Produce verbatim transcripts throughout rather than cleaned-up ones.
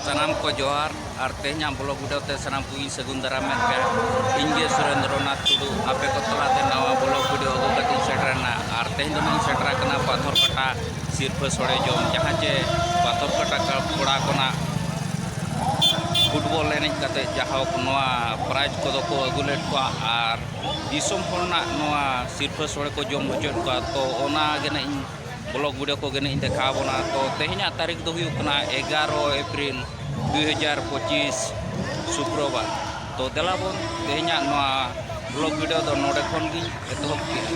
ᱥᱟᱱᱟᱢ ᱠᱚ ᱡᱚᱦᱟᱨ ᱟᱨ ᱛᱮᱦᱮᱧᱟᱜ ᱵᱞᱚᱜ ᱵᱷᱤᱰᱤᱭᱳ ᱛᱮ ᱥᱟᱱᱟᱢ ᱠᱚᱜᱮᱧ ᱥᱟᱹᱜᱩᱱ ᱫᱟᱨᱟᱢᱮᱫ ᱯᱮᱭᱟ᱾ ᱤᱧ ᱜᱮ ᱥᱩᱨᱮᱱᱫᱨᱚᱱᱟᱛᱷ ᱴᱩᱰᱩ ᱟᱯᱮ ᱠᱚ ᱛᱟᱞᱟᱛᱮ ᱱᱟᱣᱟ ᱵᱞᱚᱜ ᱵᱷᱤᱰᱤᱭᱳ ᱟᱹᱜᱩ ᱠᱟᱛᱮᱧ ᱥᱮᱴᱮᱨᱮᱱᱟ᱾ ᱟᱨ ᱛᱮᱦᱮᱧ ᱫᱚ ᱱᱟᱜ ᱤᱧ ᱥᱮᱴᱮᱨ ᱟᱠᱟᱱᱟ ᱯᱟᱛᱷᱚᱨ ᱠᱟᱴᱟ ᱥᱤᱨᱯᱷᱟᱹ ᱥᱚᱲᱮ ᱡᱚᱢ, ᱡᱟᱦᱟᱸ ᱪᱮ ᱯᱟᱛᱷᱚᱨ ᱠᱟᱴᱟ ᱠᱚᱲᱟ ᱠᱷᱚᱱᱟᱜ ᱯᱷᱩᱴᱵᱚᱞ ᱮᱱᱮᱡ ᱠᱟᱛᱮ ᱡᱟᱦᱳᱠ ᱱᱚᱣᱟ ᱯᱨᱟᱭᱤᱡᱽ ᱠᱚᱫᱚ ᱠᱚ ᱟᱹᱜᱩ ᱞᱮᱫ ᱠᱚᱣᱟ ᱟᱨ ᱫᱤᱥᱚᱢ ᱦᱚᱲ ᱨᱮᱱᱟᱜ ᱱᱚᱣᱟ ᱥᱤᱨᱯᱷᱟᱹ ᱥᱚᱲᱮ ᱠᱚ ᱡᱚᱢ ᱦᱚᱪᱚᱭᱮᱫ ᱠᱚᱣᱟ᱾ ᱛᱚ ᱚᱱᱟ ᱜᱮ ᱱᱟᱜ ᱤᱧ ᱵᱞᱚᱜ ᱵᱷᱤᱰᱤᱭᱳ ᱠᱚᱜᱮ ᱱᱟᱜ ᱤᱧ ᱫᱮᱠᱷᱟᱣ ᱟᱵᱚᱱᱟ᱾ ᱛᱚ ᱛᱮᱦᱮᱧᱟᱜ ᱛᱟᱹᱨᱤᱠᱷ ᱫᱚ ᱦᱩᱭᱩᱜ ᱠᱟᱱᱟ ᱮᱜᱟᱨᱚ ᱮᱯᱨᱤᱞ ᱫᱩ ᱦᱟᱡᱟᱨ ᱯᱚᱸᱪᱤᱥ, ᱥᱩᱠᱨᱚᱵᱟᱨ᱾ ᱛᱚ ᱫᱮᱞᱟ ᱵᱚᱱ ᱛᱮᱦᱮᱧᱟᱜ ᱱᱚᱣᱟ ᱵᱞᱚᱜ ᱵᱷᱤᱰᱤᱭᱳ ᱫᱚ ᱱᱚᱰᱮ ᱠᱷᱚᱱ ᱜᱤᱧ ᱮᱛᱚᱦᱚᱵ ᱠᱮᱫᱟ᱾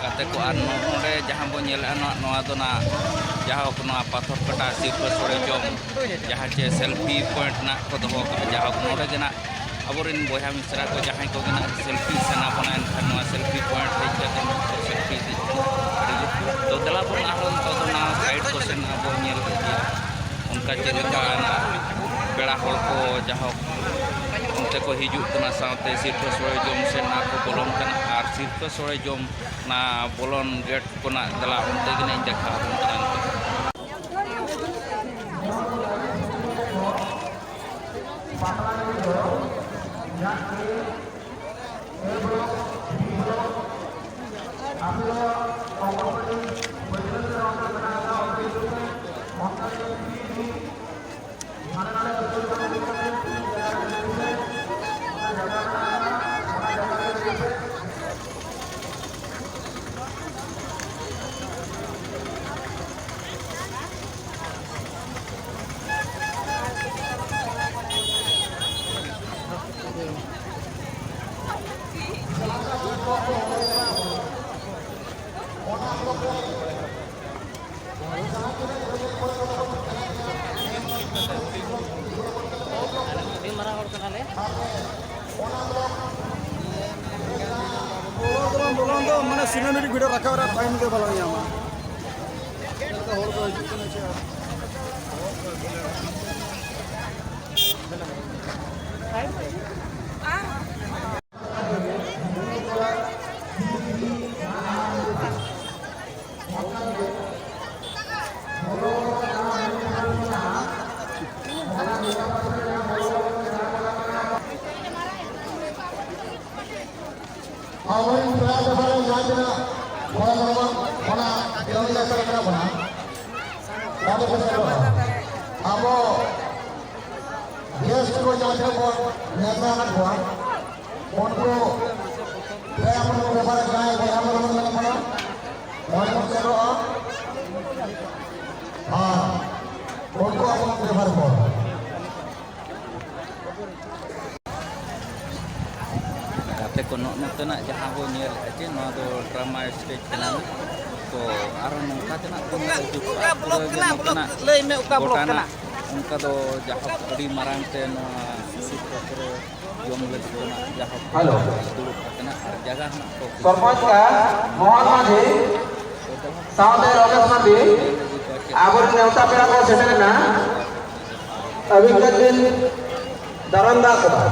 ᱜᱟᱛᱮ ᱠᱚ, ᱟᱨ ᱱᱚᱜᱼᱚ ᱱᱚᱰᱮ ᱡᱟᱦᱟᱸ ᱵᱚᱱ ᱧᱮᱞᱮᱫᱼᱟ, ᱱᱚᱣᱟ, ᱱᱚᱣᱟ ᱫᱚ ᱱᱟᱜ ᱡᱟᱦᱳᱠ ᱱᱚᱣᱟ ᱯᱟᱛᱷᱚᱨ ᱠᱟᱴᱟ ᱥᱤᱨᱯᱷᱟᱹ ᱥᱚᱲᱮ ᱡᱚᱢ, ᱡᱟᱦᱟᱸ ᱪᱮ ᱥᱮᱞᱯᱷᱤ ᱯᱚᱭᱮᱱᱴ ᱱᱟᱜ ᱠᱚ ᱫᱚᱦᱚ ᱠᱟᱜᱼᱟ᱾ ᱡᱟᱦᱳᱠ ᱱᱚᱰᱮ ᱜᱮ ᱱᱟᱜ ᱟᱵᱚᱨᱮᱱ ᱵᱚᱭᱦᱟ ᱢᱤᱥᱨᱟ ᱠᱚ ᱡᱟᱦᱟᱸᱭ ᱠᱚᱜᱮ ᱱᱟᱜ ᱥᱮᱞᱯᱷᱤ ᱥᱟᱱᱟ ᱵᱚᱱᱟ, ᱮᱱᱠᱷᱟᱱ ᱱᱚᱣᱟ ᱥᱮᱞᱯᱷᱤ ᱯᱚᱭᱮᱱᱴ ᱦᱮᱡ ᱠᱟᱛᱮ ᱥᱮᱞᱯᱷᱤ ᱥᱟᱶᱛᱮ ᱥᱤᱨᱯᱟᱹ ᱥᱳᱲᱮ ᱡᱚᱢ ᱥᱮᱫ ᱱᱟᱜ ᱠᱚ ᱵᱚᱞᱚᱱ ᱠᱟᱱᱟ ᱟᱨ ᱥᱤᱨᱯᱟᱹ ᱥᱳᱲᱮ ᱡᱚᱢ ᱚᱱᱟ ᱵᱚᱞᱚᱱ ᱜᱮᱴ ᱠᱷᱚᱱᱟᱜ ᱪᱟᱞᱟᱜ ᱚᱱᱛᱮ ᱜᱮ ᱱᱟᱜ ᱤᱧ ᱫᱮᱠᱷᱟᱣ ᱟᱵᱚᱱ ᱠᱟᱱᱟ ᱱᱤᱛᱚᱜ᱾ ᱟᱹᱰᱤ ᱢᱟᱨᱟᱝ ᱦᱚᱲ ᱠᱟᱱᱟᱞᱮ᱾ ᱵᱚᱞᱚᱱ ᱫᱚ ᱵᱟᱝ, ᱵᱚᱞᱚᱱ ᱫᱚ ᱢᱟᱱᱮ ᱥᱤᱱᱮᱢᱮᱴᱤᱠ ᱵᱷᱤᱰᱤᱭᱳ ᱨᱟᱠᱟᱵ ᱨᱮ ᱴᱟᱭᱤᱢ ᱜᱮ ᱵᱟᱞᱟᱝ ᱧᱟᱢᱟ᱾ ᱦᱚᱲ ᱠᱚ ᱦᱤᱡᱩᱜ ᱠᱟᱱᱟ ᱪᱮ? ᱟᱵᱚᱨᱮᱱ ᱯᱮᱲᱟ ᱫᱚ ᱵᱟᱞᱮ ᱧᱟᱢ ᱠᱮᱫᱟ᱾ ᱚᱱᱟ ᱠᱟᱹᱢᱤ ᱞᱮᱠᱟ ᱨᱮ ᱢᱮᱱᱟᱜ ᱵᱚᱱᱟ᱾ ᱵᱟᱵᱚ ᱠᱚᱥᱴᱚᱜᱼᱟ᱾ ᱟᱵᱚ ᱜᱮᱥᱴ ᱠᱚ ᱡᱟᱦᱟᱸ ᱛᱤᱱᱟᱹᱜ ᱵᱚᱱ ᱱᱮᱣᱛᱟ ᱟᱠᱟᱫ ᱠᱚᱣᱟ, ᱩᱱᱠᱩ ᱯᱮᱲᱟ ᱦᱚᱲ ᱠᱚ ᱵᱮᱯᱟᱨ ᱡᱟᱦᱟᱸᱭ ᱵᱚᱭᱦᱟ ᱠᱚ ᱢᱮᱱᱟᱜ ᱵᱚᱱᱟ, ᱚᱸᱰᱮ ᱵᱚᱱ ᱥᱮᱴᱮᱨᱚᱜᱼᱟ᱾ ᱟᱨ ᱩᱱᱠᱩ ᱟᱵᱚ ᱵᱮᱵᱷᱟᱨ ᱠᱚ᱾ ᱜᱟᱛᱮ ᱠᱚ, ᱱᱚᱜᱼᱚ ᱱᱚᱛᱮᱱᱟᱜ ᱡᱟᱦᱟᱸ ᱵᱚ ᱧᱮᱞᱮᱫᱼᱟ ᱡᱮ ᱱᱚᱣᱟ ᱫᱚ ᱰᱨᱟᱢᱟ ᱥᱴᱮᱡᱽ ᱠᱟᱱᱟ, ᱛᱚ ᱟᱨᱚ ᱱᱚᱝᱠᱟ ᱛᱮᱱᱟᱜ ᱠᱚ ᱧᱮᱞ ᱦᱚᱪᱚ ᱠᱚᱣᱟ᱾ ᱚᱠᱟ ᱵᱞᱚᱠ ᱯᱩᱨᱟᱹ ᱜᱮ ᱠᱟᱱᱟ? ᱵᱞᱚᱠ ᱱᱚᱛᱮᱱᱟᱜ ᱞᱟᱹᱭ ᱢᱮ, ᱚᱠᱟ ᱵᱞᱚᱠ ᱠᱟᱱᱟ? ᱜᱚᱴᱟᱱᱟᱜ ᱚᱱᱠᱟ ᱫᱚ ᱡᱟᱦᱳᱠ ᱟᱹᱰᱤ ᱢᱟᱨᱟᱝ ᱛᱮ ᱱᱚᱣᱟ ᱥᱩᱨ ᱥᱩᱯᱩᱨ ᱨᱮ ᱡᱚᱢ ᱞᱟᱹᱜᱤᱫ ᱫᱚ ᱱᱟᱜ ᱡᱟᱦᱳᱠ ᱦᱮᱞᱳ᱾ ᱫᱩᱲᱩᱵ ᱟᱠᱟᱱᱟ ᱟᱨ ᱡᱟᱭᱜᱟ ᱦᱚᱸ ᱱᱟᱜ ᱠᱚ ᱥᱚᱨᱯᱚᱧᱪ ᱠᱟ ᱢᱳᱦᱚᱱ ᱢᱟᱹᱡᱷᱤ ᱥᱟᱶᱛᱮ ᱨᱚᱢᱮᱥ ᱢᱟᱹᱡᱷᱤ ᱟᱵᱚᱨᱮᱱ ᱱᱮᱣᱛᱟ ᱯᱮᱲᱟ ᱠᱚ ᱥᱮᱴᱮᱨᱮᱱᱟ᱾ ᱟᱹᱵᱤᱱ ᱠᱟᱹᱡ ᱵᱤᱱ ᱫᱟᱨᱟᱢ ᱫᱟᱜ ᱠᱚᱣᱟ᱾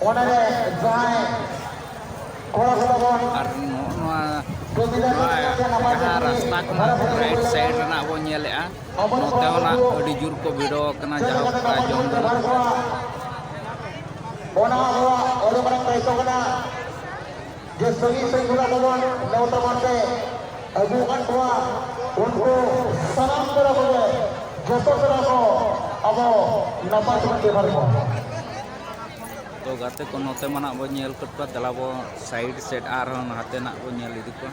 ᱚᱱᱟᱨᱮ ᱡᱟᱦᱟᱸᱭ ᱠᱚᱲᱟ ᱠᱚ ᱛᱟᱵᱚᱱ ᱟᱨ ᱱᱚᱜᱼᱚ ᱱᱚᱣᱟ, ᱱᱚᱣᱟ ᱡᱟᱦᱟᱸ ᱨᱟᱥᱛᱟ ᱠᱷᱚᱱᱟᱜ ᱨᱟᱭᱤᱴ ᱥᱟᱭᱤᱰ ᱨᱮᱱᱟᱜ ᱵᱚᱱ ᱧᱮᱞᱮᱜᱼᱟ, ᱱᱚᱛᱮ ᱦᱚᱸ ᱱᱟᱜ ᱟᱹᱰᱤ ᱡᱳᱨ ᱠᱚ ᱵᱷᱤᱲᱚ ᱟᱠᱟᱱᱟ, ᱡᱟᱦᱳᱠ ᱯᱨᱟᱭ ᱡᱚᱢ ᱫᱚ ᱱᱟᱜ᱾ ᱚᱱᱟ ᱟᱵᱚᱣᱟᱜ ᱟᱹᱰᱤ ᱢᱟᱨᱟᱝ ᱫᱟᱭᱤᱛᱛᱚ ᱠᱟᱱᱟ ᱡᱮ ᱥᱟᱺᱜᱤᱧ ᱥᱟᱺᱜᱤᱧ ᱠᱷᱚᱱᱟᱜ ᱛᱟᱵᱚᱱ ᱱᱮᱣᱛᱟ ᱢᱟᱱᱛᱮ ᱟᱹᱜᱩ ᱟᱠᱟᱫ ᱠᱚᱣᱟ, ᱩᱱᱠᱩ ᱥᱟᱱᱟᱢ ᱯᱮᱲᱟ ᱠᱚᱜᱮ ᱡᱚᱛᱚ ᱯᱮᱲᱟ ᱠᱚ ᱟᱵᱚ ᱱᱟᱯᱟᱭ ᱛᱮᱵᱚᱱ ᱵᱮᱵᱷᱟᱨ ᱠᱚᱣᱟ᱾ ᱛᱚ ᱜᱟᱛᱮ ᱠᱚ, ᱱᱚᱛᱮ ᱢᱟ ᱱᱟᱜ ᱵᱚᱱ ᱧᱮᱞ ᱠᱮᱫ ᱠᱚᱣᱟ, ᱫᱮᱞᱟ ᱵᱚ ᱥᱟᱭᱤᱰ ᱥᱮᱫ ᱟᱨᱦᱚᱸ ᱱᱟᱛᱮ ᱱᱟᱜ ᱵᱚᱱ ᱧᱮᱞ ᱤᱫᱤ ᱠᱚᱣᱟ᱾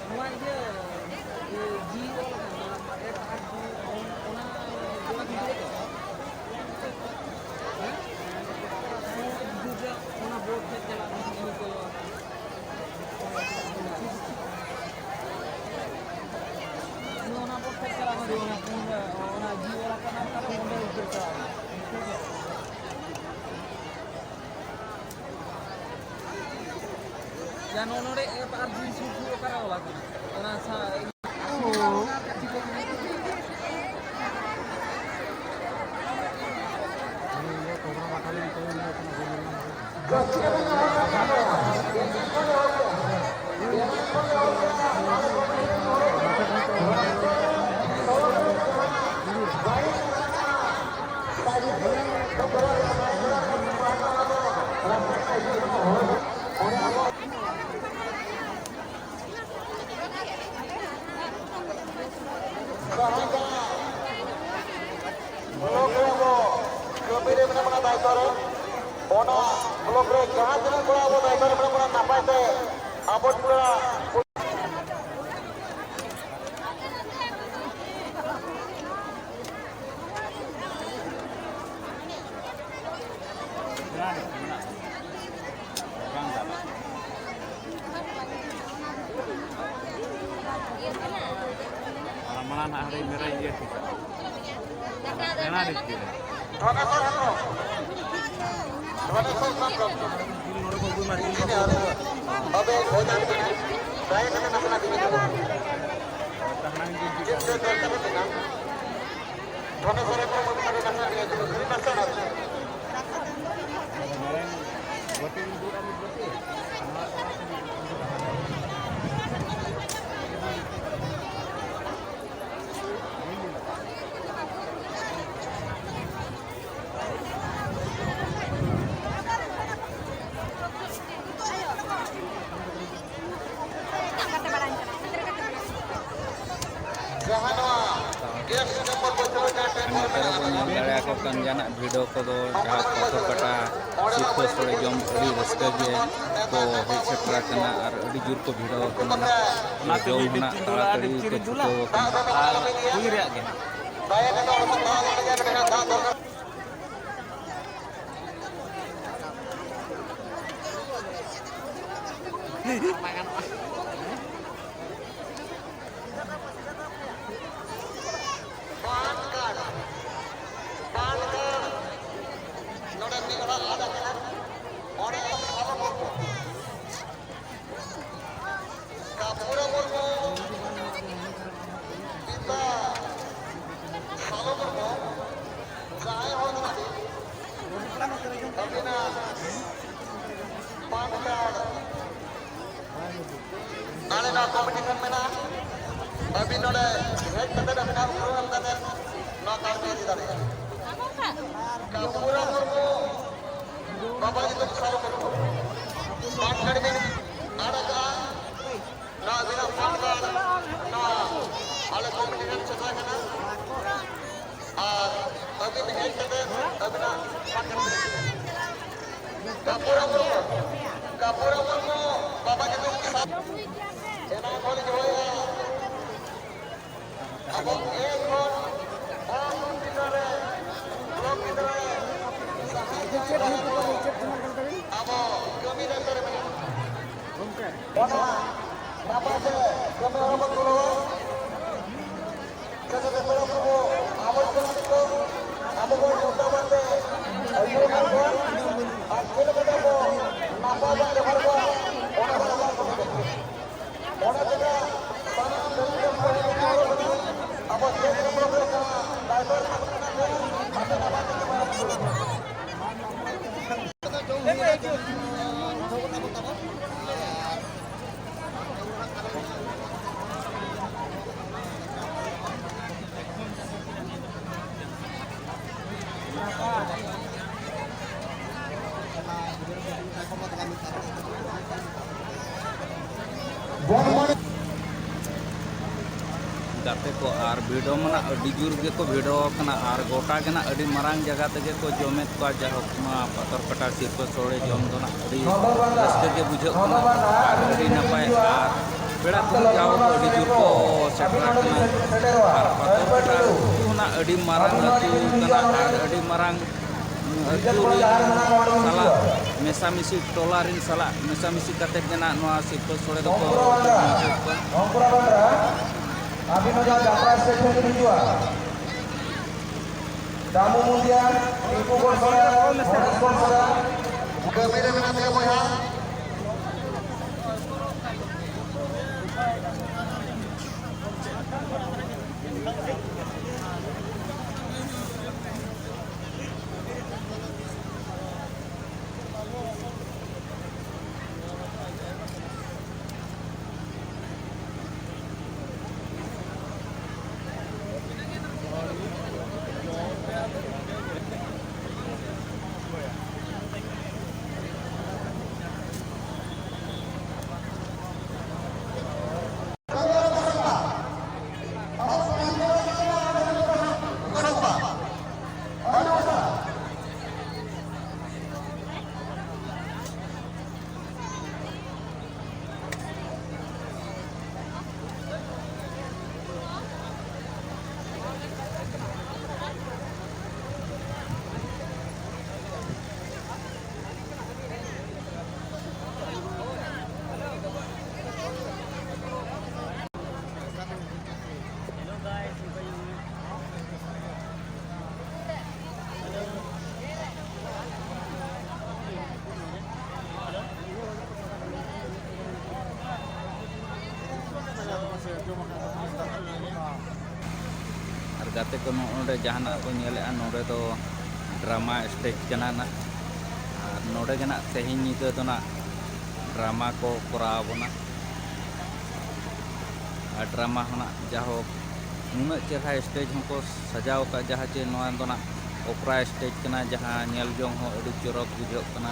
ᱱᱚᱣᱟ ᱤᱭᱟᱹ, ᱤᱭᱟᱹ, ᱡᱤ ᱚᱞ ᱟᱠᱟᱱ ᱫᱚ, ᱮᱯ ᱟᱨ ᱡᱤ, ᱚᱱᱟ ᱡᱚᱲᱟ ᱵᱷᱤᱰᱤᱭᱳ ᱫᱚ? ᱦᱮᱸ? ᱚᱱᱟ ᱵᱳᱨᱰ ᱴᱷᱮᱡ ᱪᱟᱞᱟᱜ ᱢᱮ, ᱤᱭᱟᱹ ᱠᱚ᱾ ᱚᱱᱟ ᱵᱳᱨᱰ ᱴᱷᱮᱡ ᱪᱟᱞᱟᱜ ᱢᱮ, ᱚᱱᱟ ᱯᱩᱱ, ᱚᱱᱟ ᱡᱤ ᱚᱞ ᱟᱠᱟᱱᱟ, ᱚᱱᱟ ᱚᱸᱰᱮ ᱩᱛᱟᱹᱨ ᱪᱟᱞᱟᱜ ᱢᱮ᱾ ᱭᱟ, ᱱᱚ-, ᱱᱚᱰᱮ ᱮᱯ ᱟᱨ ᱡᱤ ᱥᱩᱨ ᱥᱩᱨ ᱚᱠᱟᱨᱮ ᱚᱞ ᱟᱠᱟᱱᱟ? ᱚᱱᱟ ᱥᱟ-, ᱵᱞᱚᱠ ᱨᱮ ᱟᱵᱚ ᱠᱟᱹᱢᱤ ᱨᱮ ᱢᱮᱱᱟᱜ ᱵᱚᱱᱟ ᱫᱟᱭᱤᱛᱛᱚ ᱨᱮ, ᱚᱱᱟ ᱵᱞᱚᱠ ᱨᱮ ᱡᱟᱦᱟᱸ ᱛᱤᱱᱟᱹᱜ ᱠᱚᱲᱟ ᱟᱵᱚ ᱫᱟᱭᱤᱛᱛᱚ ᱨᱮ ᱢᱮᱱᱟᱜ ᱵᱚᱱᱟ, ᱱᱟᱯᱟᱭ ᱛᱮ ᱟᱵᱚ ᱴᱚᱞᱟ ᱢᱟᱲᱟᱝ ᱱᱟᱦᱟᱜ ᱦᱟᱸᱰᱮ ᱢᱮᱨᱟᱭ ᱤᱭᱟᱹ ᱴᱷᱤᱠᱟ᱾ ᱫᱷᱚᱱᱮᱥᱚᱨ ᱦᱮᱢᱵᱨᱚᱢ᱾ ᱫᱷᱚᱱᱮᱥᱚᱨ ᱦᱮᱢᱵᱨᱚᱢ᱾ ᱟᱵᱮ ᱵᱚᱭᱫᱟ ᱢᱮᱱᱟᱜᱼᱟ᱾ ᱫᱟᱭᱟ ᱠᱟᱛᱮ ᱱᱟᱥᱮᱱᱟᱜ ᱵᱤᱱ ᱟᱸᱡᱚᱢᱟ᱾ ᱪᱮᱫ ᱛᱮ ᱫᱚᱨᱠᱟᱨ ᱢᱮᱱᱟᱜᱼᱟ? ᱫᱷᱚᱱᱮᱥᱚᱨ ᱦᱮᱢᱵᱨᱚᱢ ᱟᱹᱵᱤᱱ ᱟᱹᱰᱤ ᱱᱟᱥᱮᱱᱟᱜ ᱵᱤᱱ ᱟᱸᱡᱚᱢᱟ᱾ ᱠᱷᱟᱹᱞᱤ ᱱᱟᱥᱮᱱᱟᱜ᱾ ᱡᱟᱦᱟᱸ ᱱᱚᱣᱟ ᱜᱮᱥ ᱪᱮᱢᱵᱟᱨ ᱵᱟᱹᱭᱥᱟᱹᱣ ᱨᱮ ᱡᱟᱦᱟᱸ ᱴᱮᱱᱰᱟᱨ ᱱᱚᱛᱮ ᱨᱮᱵᱚᱱ ᱢᱮᱱᱟᱜᱼᱟ, ᱧᱮᱞ ᱫᱟᱲᱮᱭᱟᱠᱚ ᱠᱟᱱ ᱜᱮᱭᱟ ᱱᱟᱜ ᱵᱷᱤᱰᱤᱭᱳ ᱠᱚᱫᱚ, ᱡᱟᱦᱟᱸ ᱯᱟᱛᱷᱚᱨ ᱠᱟᱴᱟ ᱥᱤᱨᱯᱟᱹ ᱥᱳᱲᱮ ᱡᱚᱢ ᱟᱹᱰᱤ ᱨᱟᱹᱥᱠᱟᱹ ᱜᱮ ᱠᱚ ᱦᱮᱡ ᱥᱮᱴᱮᱨ ᱟᱠᱟᱱᱟ ᱟᱨ ᱟᱹᱰᱤ ᱡᱳᱨ ᱠᱚ ᱵᱷᱤᱲᱟᱹᱣ ᱟᱠᱟᱱᱟ ᱱᱟᱜ᱾ ᱚᱱᱟᱛᱮ ᱡᱚᱢ ᱢᱤᱫ ᱦᱚᱸ ᱫᱤᱱ ᱱᱟᱜ ᱪᱩᱨᱩᱡ ᱟᱨ ᱛᱟᱲᱟᱛᱟᱲᱤ ᱢᱤᱫ ᱠᱚ ᱫᱤᱱ ᱪᱩᱨᱩᱡ ᱪᱷᱩᱴᱟᱹᱣ ᱟᱠᱟᱱᱟ᱾ ᱟᱨ ᱦᱩᱭ ᱨᱮᱭᱟᱜ ᱜᱮ᱾ ᱯᱟᱱ ᱠᱟᱨᱰ, ᱯᱟᱱ ᱠᱟᱨᱰ ᱱᱚᱰᱮ ᱢᱤᱫ ᱦᱚᱲᱟᱜ ᱟᱫ ᱟᱠᱟᱱᱟ᱾ ᱚᱸᱰᱮ ᱠᱷᱚᱱ ᱟᱵᱚ ᱵᱚᱱ ᱠᱟᱯᱩᱨᱟ ᱢᱩᱨᱢᱩ, ᱯᱤᱛᱟ ᱥᱟᱞᱚ ᱢᱩᱨᱢᱩ, ᱡᱟᱦᱟᱸᱭ ᱦᱚᱲ ᱠᱟᱱᱟ ᱵᱤᱱ, ᱟᱹᱵᱤᱱᱟᱜ ᱯᱟᱱ ᱠᱟᱨᱰ ᱟᱞᱮ ᱱᱚᱣᱟ ᱠᱚᱢᱤᱴᱤ ᱴᱷᱮᱱ ᱢᱮᱱᱟᱜᱼᱟ᱾ ᱟᱹᱵᱤᱱ ᱱᱚᱰᱮ ᱦᱮᱡ ᱠᱟᱛᱮ ᱟᱹᱵᱤᱱᱟᱜ ᱩᱯᱨᱩᱢ ᱮᱢ ᱠᱟᱛᱮ ᱱᱚᱣᱟ ᱠᱟᱨᱰ ᱵᱤᱱ ᱤᱫᱤ ᱫᱟᱲᱮᱭᱟᱜᱼᱟ᱾ ᱠᱟᱯᱩᱨᱟ ᱢᱩᱨᱢᱩ, ᱵᱟᱵᱟ ᱧᱩᱛᱩᱢ ᱥᱟᱞᱚ ᱢᱩᱨᱢᱩ, ᱯᱟᱱ ᱠᱟᱨᱰ ᱵᱤᱱ ᱟᱲᱟᱜᱟ᱾ ᱱᱚᱣᱟ ᱟᱹᱵᱤᱱᱟᱜ ᱯᱟᱱ ᱠᱟᱨᱰ ᱱᱚᱣᱟ ᱟᱞᱮ ᱠᱚᱢᱤᱴᱤ ᱴᱷᱮᱱ ᱥᱮᱴᱮᱨ ᱟᱠᱟᱱᱟ᱾ ᱟᱨ ᱟᱹᱵᱤᱱ ᱦᱮᱡ ᱠᱟᱛᱮ ᱟᱹᱵᱤᱱᱟᱜ ᱯᱟᱱ ᱠᱟᱨᱰ ᱵᱤᱱ ᱤᱫᱤᱭᱟ᱾ ᱠᱟᱯᱩᱨᱟ ᱢᱩᱨᱢᱩ, ᱠᱟᱯᱩᱨᱟ ᱢᱩᱨᱢᱩ, ᱵᱟᱵᱟ ᱧᱩᱛᱩᱢ ᱮᱱᱟᱝ ᱠᱷᱚᱱ ᱞᱤᱧ ᱦᱚᱦᱚᱭᱮᱫᱼᱟ, ᱟᱵᱚ ᱮᱠ ᱠᱷᱚᱱ ᱵᱟᱨ ᱜᱤᱫᱽᱨᱟᱹ ᱨᱮ ᱵᱞᱚᱠ ᱜᱤᱫᱽᱨᱟᱹ ᱨᱮ ᱡᱟᱦᱟᱸᱭ ᱡᱟᱦᱟᱸᱭ ᱠᱚ ᱟᱵᱚ ᱠᱟᱹᱢᱤ ᱫᱟᱭᱤᱛᱛᱚ ᱨᱮ ᱢᱮᱱᱟᱜ ᱵᱚᱱᱟ, ᱚᱱᱟ ᱱᱟᱯᱟᱭ ᱛᱮ ᱠᱟᱹᱢᱤ ᱦᱚᱨᱟ ᱵᱚᱱ ᱛᱩᱞᱟᱹᱣᱟ᱾ ᱪᱮᱫ ᱞᱮᱠᱟ ᱯᱮᱲᱟ ᱯᱨᱚᱵᱷᱩ ᱟᱵᱚ ᱠᱚ ᱟᱵᱚ ᱵᱚᱱ ᱡᱚᱛᱚ ᱵᱚᱱ ᱛᱮ ᱟᱹᱭᱩᱨ ᱟᱠᱟᱫ ᱠᱚᱣᱟ ᱟᱨ ᱪᱮᱫ ᱞᱮᱠᱟ ᱛᱮ ᱟᱵᱚ ᱱᱟᱯᱟᱭ ᱵᱚᱱ ᱵᱮᱵᱚᱦᱟᱨ ᱠᱚᱣᱟ, ᱚᱱᱟ ᱦᱚᱸ ᱟᱵᱚᱣᱟᱜ ᱠᱟᱹᱢᱤ ᱠᱟᱱᱟ᱾ ᱚᱱᱟ ᱪᱮᱠᱟ ᱥᱟᱱᱟᱢ ᱫᱟᱹᱭᱤ ᱫᱚ ᱯᱟᱹᱦᱤᱞ ᱠᱟᱱᱟ, ᱟᱵᱚ ᱪᱮᱫ ᱨᱮ ᱵᱚᱱ ᱠᱟᱱᱟ, ᱫᱟᱭᱵᱷᱟᱨ ᱠᱟᱱᱟ, ᱟᱯᱮ ᱱᱟᱯᱟᱭ ᱛᱮ ᱵᱟᱲᱟᱭ ᱦᱚᱪᱚ ᱠᱚᱣᱟ᱾ ᱜᱟᱛᱮ ᱠᱚ, ᱟᱨ ᱵᱷᱤᱲ ᱢᱟ ᱱᱟᱜ ᱟᱹᱰᱤ ᱡᱳᱨ ᱜᱮᱠᱚ ᱵᱷᱤᱲ ᱟᱠᱟᱱᱟ, ᱟᱨ ᱜᱚᱴᱟ ᱜᱮ ᱱᱟᱜ ᱟᱹᱰᱤ ᱢᱟᱨᱟᱝ ᱡᱟᱭᱜᱟ ᱛᱮᱜᱮ ᱠᱚ ᱡᱚᱢᱮᱫ ᱠᱚᱣᱟ᱾ ᱡᱟᱭᱦᱳᱠ, ᱱᱚᱣᱟ ᱯᱟᱛᱚᱨ ᱠᱟᱴᱟ ᱥᱤᱨᱯᱟᱹ ᱥᱳᱲᱮ ᱡᱚᱢ ᱫᱚ ᱱᱟᱜ ᱟᱹᱰᱤ ᱨᱟᱹᱥᱠᱟᱹ ᱜᱮ ᱵᱩᱡᱷᱟᱹᱜ ᱠᱟᱱᱟ, ᱟᱨ ᱟᱹᱰᱤ ᱱᱟᱯᱟᱭ, ᱟᱨ ᱯᱮᱲᱟ ᱯᱩᱨᱟᱹ ᱡᱟᱣ ᱠᱚ ᱟᱹᱰᱤ ᱡᱳᱨ ᱠᱚ ᱥᱮᱴᱮᱨ ᱟᱠᱟᱱᱟ᱾ ᱟᱨ ᱯᱟᱛᱚᱨ ᱠᱟᱴᱟ ᱟᱹᱛᱩ ᱦᱚᱸ ᱱᱟᱜ ᱟᱹᱰᱤ ᱢᱟᱨᱟᱝ ᱟᱹᱛᱩ ᱠᱟᱱᱟ, ᱟᱨ ᱟᱹᱰᱤ ᱢᱟᱨᱟᱝ ᱟᱹᱛᱩ ᱨᱮᱱ ᱥᱟᱞᱟᱜ ᱢᱮᱥᱟᱢᱤᱥᱤ, ᱴᱚᱞᱟ ᱨᱮᱱ ᱥᱟᱞᱟᱜ ᱢᱮᱥᱟᱢᱤᱥᱤ ᱠᱟᱛᱮᱫ ᱜᱮ ᱱᱟᱜ ᱱᱚᱣᱟ ᱥᱤᱨᱯᱟᱹ ᱥᱳᱲᱮ ᱫᱚᱠᱚ ᱡᱚᱢ ᱦᱚᱪᱚᱭᱮᱫ ᱠᱚᱣᱟ᱾ ᱚᱝᱠᱩᱨᱟ ᱵᱟᱱᱫᱽᱨᱟ, ᱟᱹᱵᱤᱱ ᱦᱚᱸ ᱡᱟᱦᱟᱸ ᱡᱟᱛᱨᱟ ᱥᱴᱮᱡ ᱴᱷᱮᱱ ᱵᱤᱱ ᱦᱤᱡᱩᱜᱼᱟ, ᱫᱟᱢᱩ ᱢᱩᱱᱰᱤᱭᱟ, ᱴᱤᱯᱩ ᱜᱚᱲ ᱥᱚᱨᱟ, ᱜᱚᱱᱮᱥ ᱜᱚᱲ ᱥᱚᱨᱟ᱾ ᱠᱟᱹᱢᱤ ᱨᱮ ᱢᱮᱱᱟᱜ ᱯᱮᱭᱟ ᱵᱚᱭᱦᱟ᱾ ᱜᱟᱛᱮ ᱠᱚ, ᱱᱚᱜᱼᱚ ᱱᱚᱰᱮ ᱡᱟᱦᱟᱱᱟᱜ ᱠᱚ ᱧᱮᱞᱮᱜᱼᱟ, ᱱᱚᱰᱮ ᱫᱚ ᱰᱨᱟᱢᱟ ᱥᱴᱮᱡᱽ ᱠᱟᱱᱟ ᱱᱟᱜ᱾ ᱟᱨ ᱱᱚᱰᱮ ᱜᱮ ᱱᱟᱜ ᱛᱮᱦᱮᱧ ᱧᱤᱫᱟᱹ ᱫᱚ ᱱᱟᱜ ᱰᱨᱟᱢᱟ ᱠᱚ ᱠᱚᱨᱟᱣ ᱟᱵᱚᱱᱟ᱾ ᱟᱨ ᱰᱨᱟᱢᱟ ᱦᱚᱸ ᱱᱟᱜ ᱡᱟᱦᱳᱠ ᱱᱩᱱᱟᱹᱜ ᱪᱮᱦᱨᱟ ᱥᱴᱮᱡᱽ ᱦᱚᱸᱠᱚ ᱥᱟᱡᱟᱣ ᱟᱠᱟᱫ, ᱡᱟᱦᱟᱸ ᱪᱮ ᱱᱚᱣᱟ ᱫᱚ ᱱᱟᱜ ᱚᱯᱮᱨᱟ ᱥᱴᱮᱡᱽ ᱠᱟᱱᱟ, ᱡᱟᱦᱟᱸ ᱧᱮᱞ ᱡᱚᱝ ᱦᱚᱸ ᱟᱹᱰᱤ ᱪᱚᱨᱚᱠ ᱵᱩᱡᱷᱟᱹᱜ ᱠᱟᱱᱟ᱾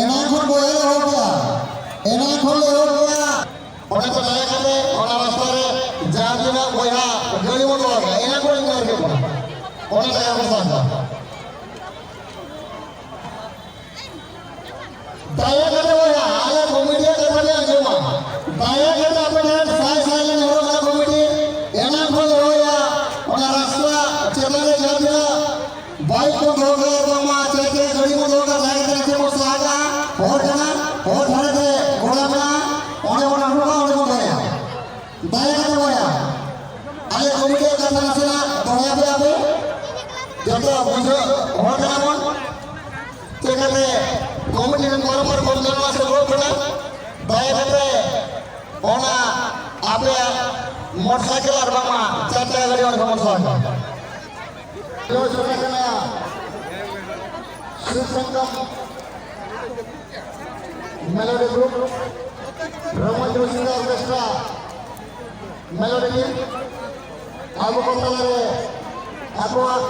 ᱮᱱᱟᱝ ᱠᱷᱚᱱ ᱵᱚᱭᱦᱟ ᱞᱮ ᱮᱦᱚᱵ ᱠᱮᱫᱟ, ᱮᱱᱟᱝ ᱠᱷᱚᱱ ᱞᱮ ᱮᱦᱚᱵ ᱠᱮᱫᱟ᱾ ᱚᱱᱟ ᱠᱚ ᱫᱟᱭᱟ ᱠᱟᱛᱮ ᱚᱱᱟ ᱨᱟᱥᱛᱟ ᱨᱮ ᱡᱟᱦᱟᱸ ᱛᱤᱱᱟᱹᱜ ᱵᱚᱭᱦᱟ ᱜᱟᱹᱲᱤ ᱵᱚᱱ ᱫᱚᱦᱚ ᱠᱟᱜᱼᱟ, ᱮᱱᱟᱝ ᱠᱷᱚᱱ ᱤᱧ ᱢᱮᱱ ᱠᱮᱫ ᱠᱚᱣᱟ, ᱚᱱᱟ ᱫᱟᱭᱟ ᱠᱚ ᱥᱟᱵ ᱠᱚᱣᱟ᱾ ᱫᱟᱭᱟ ᱠᱟᱛᱮ ᱵᱚᱭᱦᱟ, ᱟᱞᱮ ᱠᱚᱢᱤᱴᱤᱭᱟᱜ ᱠᱟᱛᱷᱟ ᱞᱮ ᱟᱸᱡᱚᱢᱟ᱾ ᱫᱟᱭᱟ ᱠᱟᱛᱮ ᱟᱯᱮ ᱴᱷᱮᱱ ᱥᱟᱭ ᱥᱟᱭ ᱞᱮ ᱱᱮᱦᱚᱨᱚᱜ ᱠᱟᱱᱟ ᱠᱚᱢᱤᱴᱤ, ᱮᱱᱟᱝ ᱠᱷᱚᱱ ᱞᱮ ᱦᱚᱦᱚᱭᱟ, ᱚᱱᱟ ᱨᱟᱥᱛᱟ ᱪᱮᱛᱟᱱ ᱨᱮ ᱡᱟᱦᱟᱸ ᱛᱤᱱᱟᱹᱜ ᱵᱟᱭᱤᱠ ᱠᱚ ᱫᱚᱦᱚ ᱠᱟᱜᱼᱟ, ᱵᱟᱝᱢᱟ ᱪᱮᱫ ᱪᱮᱫ ᱜᱟᱹᱰᱤ ᱠᱚ ᱫᱚᱦᱚ ᱠᱟᱜᱼᱟ, ᱫᱟᱭᱟ ᱠᱟᱛᱮ ᱱᱟᱥᱮ ᱵᱚᱱ ᱥᱟᱦᱟ ᱠᱟᱜᱼᱟ᱾ ᱦᱚᱨ ᱠᱟᱱᱟ, ᱦᱚᱨ ᱫᱷᱟᱨᱮ ᱛᱮ ᱜᱚᱲᱟ ᱢᱮᱱᱟᱜᱼᱟ, ᱚᱸᱰᱮ ᱵᱚᱱ ᱟᱹᱨᱩᱵᱚᱜᱼᱟ, ᱚᱸᱰᱮ ᱵᱚᱱ ᱫᱚᱦᱚᱭᱟ᱾ ᱫᱟᱭᱟ ᱠᱟᱛᱮ ᱵᱚᱭᱦᱟ, ᱟᱞᱮ ᱠᱚᱢᱤᱴᱤᱭᱟᱜ ᱠᱟᱛᱷᱟ ᱱᱟᱥᱮᱱᱟᱜ ᱫᱚᱦᱲᱟᱭ ᱯᱮ ᱟᱯᱮ᱾ ᱡᱚᱛᱚ ᱵᱩᱡᱷᱟᱹᱣ ᱦᱚᱲ ᱠᱟᱱᱟ ᱵᱚᱱ᱾ ᱪᱮᱫ ᱠᱟᱛᱮ ᱠᱚᱢᱤᱴᱤ ᱨᱮᱱ ᱵᱟᱨᱚᱢᱵᱟᱨ ᱵᱚᱱ ᱜᱟᱞᱢᱟᱨᱟᱣ ᱥᱮ ᱜᱚᱲᱚ ᱠᱟᱱᱟ᱾ ᱫᱟᱭᱟ ᱠᱟᱛᱮ ᱚᱱᱟ ᱟᱯᱮᱭᱟᱜ ᱢᱚᱴᱚᱨ ᱥᱟᱭᱠᱮᱞ ᱟᱨ ᱵᱟᱝᱢᱟ ᱪᱟᱨ ᱪᱟᱠᱟ ᱜᱟᱹᱰᱤ ᱚᱸᱰᱮ ᱠᱷᱚᱱ ᱵᱚᱱ ᱥᱟᱦᱟ ᱠᱟᱜᱼᱟ᱾ ᱡᱚᱭ ᱥᱚᱨᱠᱟᱨ ᱠᱟᱱᱟ᱾ ᱥᱤᱵ ᱥᱚᱝᱜᱚᱢ ᱢᱮᱞᱳᱰᱤ ᱜᱨᱩᱯ, ᱨᱚᱢᱚᱡᱽ ᱨᱩᱥᱤᱠᱟ ᱚᱨᱠᱮᱥᱴᱨᱟ ᱢᱮᱞᱳᱰᱤ ᱜᱨᱩᱯ, ᱟᱵᱚ ᱠᱚ ᱛᱟᱞᱟᱨᱮ ᱟᱠᱚᱣᱟᱜ